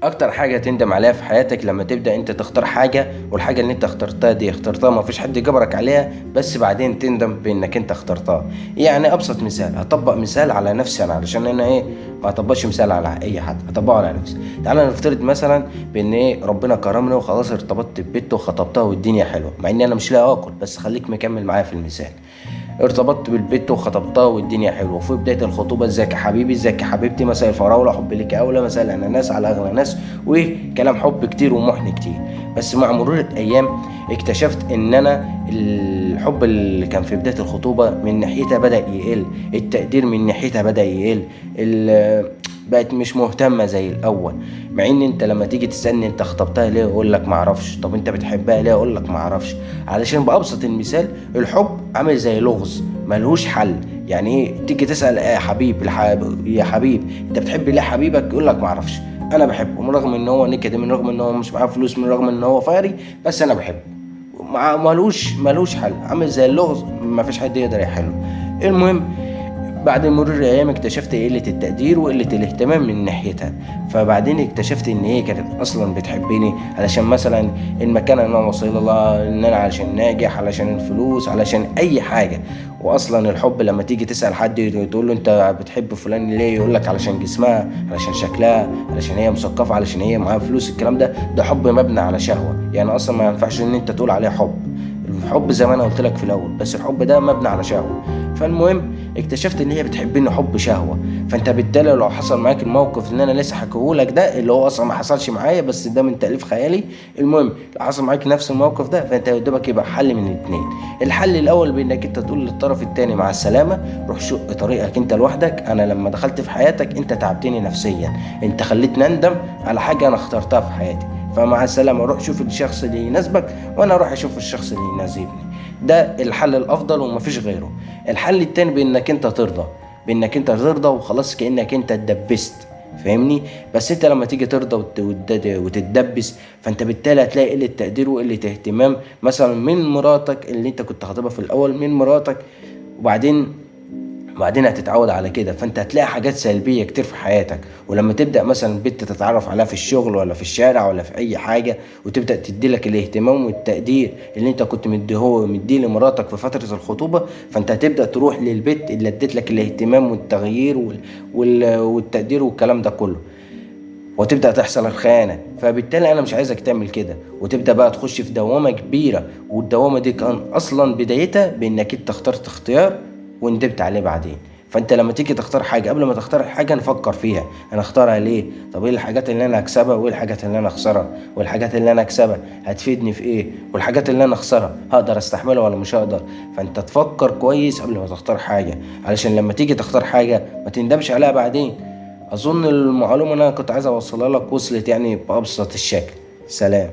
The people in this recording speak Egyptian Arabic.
اكتر حاجة تندم عليها في حياتك لما تبدا انت تختار حاجة، والحاجة اللي انت اخترتها دي اخترتها ما فيش حد جبرك عليها، بس بعدين تندم بانك انت اخترتها. يعني ابسط مثال، هطبق مثال على نفسي انا، علشان انا ايه ما اطبقش مثال على اي حد، هطبقه على نفسي. تعالى نفترض مثلا بان ايه ربنا كرمني وخلاص ارتبطت ببنت وخطبتها والدنيا حلوة، مع ان انا مش لاقي اكل، بس خليك مكمل معايا في المثال. ارتبطت بالبت وخطبتها والدنيا حلوة، وفي بداية الخطوبة ازيك يا حبيبي، ازيك يا حبيبتي، مساء الفراوله، حب لك اولى، مساء الاناناس على اغلى ناس، وكلام حب كتير ومحن كتير. بس مع مرور الايام اكتشفت ان انا الحب اللي كان في بداية الخطوبة من ناحيتها بدا يقل، التقدير من ناحيتها بدا يقل، بقت مش مهتمة زي الاول. مع ان انت لما تيجي تسالني انت خطبتها ليه، اقول لك معرفش. طب انت بتحبها ليه، اقول لك معرفش. علشان بابسط المثال الحب عامل زي لغز ملهوش حل. يعني ايه تيجي تسال يا حبيب يا حبيب انت بتحب ليه حبيبك، يقول لك معرفش، انا بحبه، من رغم ان هو نكد، من رغم ان هو مش معاه فلوس، من رغم ان هو فقري، بس انا بحبه. ملوش حل، عامل زي اللغز مفيش حد يقدر يحله. المهم بعد مرور الايام اكتشفت قلة التقدير وقلة الاهتمام من ناحيتها. فبعدين اكتشفت ان هي كانت اصلا بتحبني علشان مثلا المكانة اللي انا واصل لها، ان انا علشان ناجح، علشان الفلوس، علشان اي حاجة. واصلا الحب لما تيجي تسال حد تقول له انت بتحب فلان ليه، يقول لك علشان جسمها، علشان شكلها، علشان هي مثقفة، علشان هي معاها فلوس. الكلام ده حب مبني على شهوة، يعني اصلا ما ينفعش ان انت تقول عليه حب. الحب زي ما انا قلت لك في الاول، بس الحب ده مبني على شهوة. فالمهم اكتشفت ان هي بتحبني حب شهوة. فانت بالتالي لو حصل معاك الموقف اللي انا لسه حكيهولك ده، اللي هو اصلا ما حصلش معايا بس ده من تاليف خيالي، المهم لو حصل معاك نفس الموقف ده فانت قدامك يبقى حل من الاتنين. الحل الاول بانك انت تقول للطرف التاني مع السلامة، روح شق طريقك انت لوحدك، انا لما دخلت في حياتك انت تعبتني نفسيا، انت خليتني اندم على حاجة انا اخترتها في حياتي، فمع السلامة، روح شوف الشخص اللي يناسبك وانا اروح اشوف الشخص اللي يناسبني. ده الحل الافضل ومفيش غيره. الحل التاني بانك انت ترضى، بانك انت ترضى وخلاص، كانك انت اتدبست، فاهمني؟ بس انت لما تيجي ترضى وتتدبس، فانت بالتالي هتلاقي قلة تقدير وقلة اهتمام مثلا من مراتك اللي انت كنت خاطبها في الاول، من مراتك، وبعدين هتتعود على كده، فانت هتلاقي حاجات سلبية كتير في حياتك. ولما تبدا مثلا بنت تتعرف عليها في الشغل ولا في الشارع ولا في اي حاجة، وتبدا تديلك الاهتمام والتقدير اللي انت كنت مديه لمراتك في فترة الخطوبة، فانت هتبدا تروح للبت اللي اديت لك الاهتمام والتغيير والتقدير والكلام ده كله، وتبدا تحصل الخيانة. فبالتالي انا مش عايزك تعمل كده، وتبدا بقى تخش في دوامه كبيرة، والدوامه دي كان اصلا بدايتها بانك انت اخترت اختيار وندمت عليه بعدين. فانت لما تيجي تختار حاجة، قبل ما تختار حاجة نفكر فيها، انا اختارها ليه؟ طب ايه الحاجات اللي انا هكسبها وايه الحاجات اللي انا اخسرها، والحاجات اللي انا هكسبها هتفيدني في ايه، والحاجات اللي انا اخسرها هقدر استحملها ولا مش هقدر. فانت تفكر كويس قبل ما تختار حاجة، علشان لما تيجي تختار حاجة ما تندمش عليها بعدين. اظن المعلومة اللي انا كنت عايز اوصلها لك وصلت يعني بابسط الشكل. سلام.